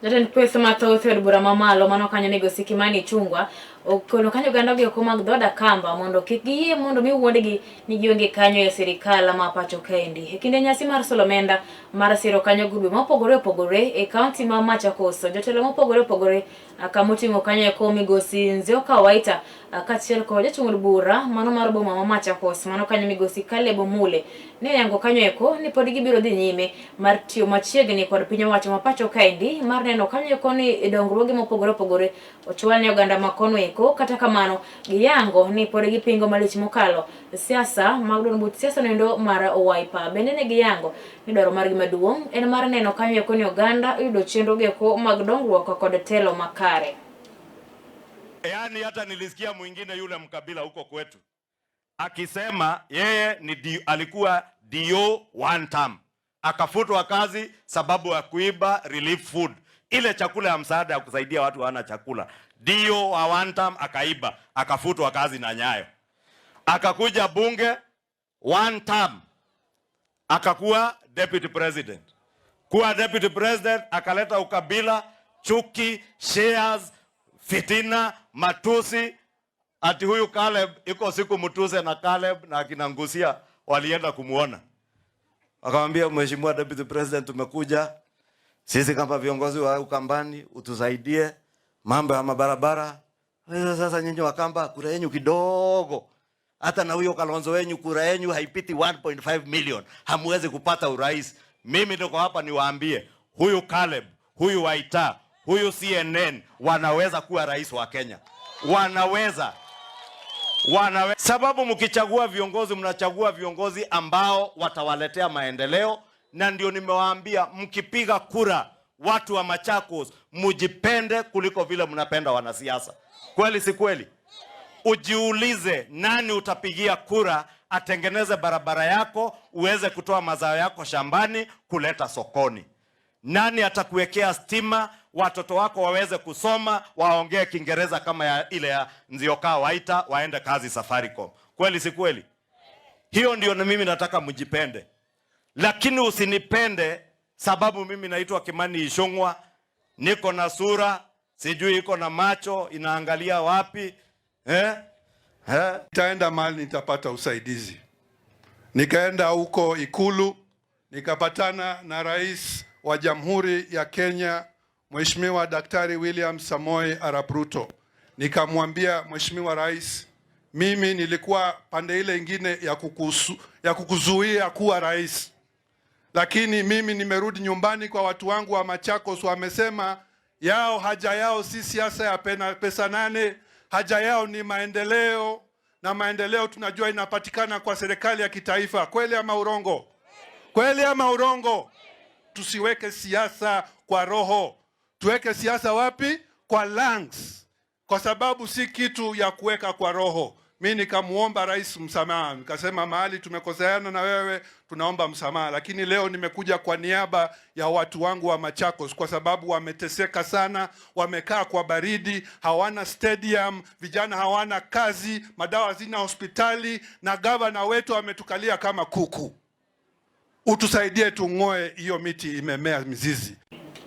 Jatend kweth mathoth e od bura mamalo mano kanyo migosi Kimani Ichung'wa okono kanyo oganda go mag dhood Akamba mondo kik giyie mondo mi wuondgi ni gionge kanyo e sirikal ma pacho kaendi. E kinde nyasi mar solo omenda mar siro kanyo grube mopogore opogore e kaunti ma Machakos, jotelo mopogore opogore kamoting'o kanyo eko migosi Nzioka Waita kaachiel kod jachung' od bura mano mar boma ma Machakos mano kanyo migosi Caleb Mule ne oyango kanyo eko ni pod gibiro dhi nyime mar tiyo machiegni kod piny owacho ma pacho kaendi mar neno kanyo eko ni dongruoge mopogore opogore ochwal ne oganda ma kono eko. Kata kamano giyango ni pod gipingo malich mokalo siasa mag duond buch siasa noendo mar Wiper. Bende ne giyango ni dwaro margi maduong' en mar neno kanyo eko ni oganda oyudo chenro eko mag dongruok kod telo makare. Yaani hata nilisikia mwingine yule mkabila huko kwetu akisema yeye ni alikuwa DO one term, akafutwa kazi sababu ya kuiba relief food, ile chakula ya msaada ya kusaidia watu hawana chakula. DO wa one term akaiba, akafutwa kazi na Nyayo. Akakuja bunge one term, akakuwa deputy president. Kuwa deputy president akaleta ukabila, chuki, shares, fitina, matusi. Ati huyu Caleb, iko siku Mutuse na Caleb na akina Ngusia walienda kumuona, akamwambia, "Mheshimiwa Deputy President, tumekuja sisi kama viongozi wa Ukambani utusaidie mambo ya mabarabara. Sasa nyinyi Wakamba kura yenu kidogo, hata na huyo Kalonzo wenyu kura yenu haipiti 1.5 million, hamuwezi kupata urais. Mimi niko hapa niwaambie, huyu Caleb, huyu Waita, huyu CNN wanaweza kuwa rais wa Kenya, wanaweza sababu mkichagua viongozi mnachagua viongozi ambao watawaletea maendeleo, na ndio nimewaambia mkipiga kura, watu wa Machakos, mujipende kuliko vile mnapenda wanasiasa. Kweli si kweli? Ujiulize nani utapigia kura atengeneze barabara yako uweze kutoa mazao yako shambani kuleta sokoni. Nani atakuwekea stima watoto wako waweze kusoma waongee Kiingereza kama ya ile ya Nzioka Waita waende kazi Safaricom. Kweli si kweli? Hiyo ndio na mimi nataka mjipende, lakini usinipende sababu mimi naitwa Kimani Ichung'wa, niko na sura sijui iko na macho inaangalia wapi, eh? Eh? Nitaenda mahali nitapata usaidizi. Nikaenda huko Ikulu nikapatana na Rais wa Jamhuri ya Kenya, Mheshimiwa Daktari William Samoei Arap Ruto. Nikamwambia, "Mheshimiwa Rais, mimi nilikuwa pande ile ingine ya kukuzuia kuwa rais, lakini mimi nimerudi nyumbani kwa watu wangu wa Machakos, wamesema yao haja yao si siasa ya pesa nane, haja yao ni maendeleo, na maendeleo tunajua inapatikana kwa serikali ya kitaifa. Kweli ama urongo? Kweli ama urongo? Tusiweke siasa kwa roho, tuweke siasa wapi? Kwa lungs, kwa sababu si kitu ya kuweka kwa roho." Mi nikamuomba rais msamaha, nikasema mahali tumekoseana na wewe tunaomba msamaha, lakini leo nimekuja kwa niaba ya watu wangu wa Machakos kwa sababu wameteseka sana, wamekaa kwa baridi, hawana stadium, vijana hawana kazi, madawa hazina hospitali, na gavana wetu ametukalia kama kuku. Utusaidie tung'oe hiyo miti imemea mizizi.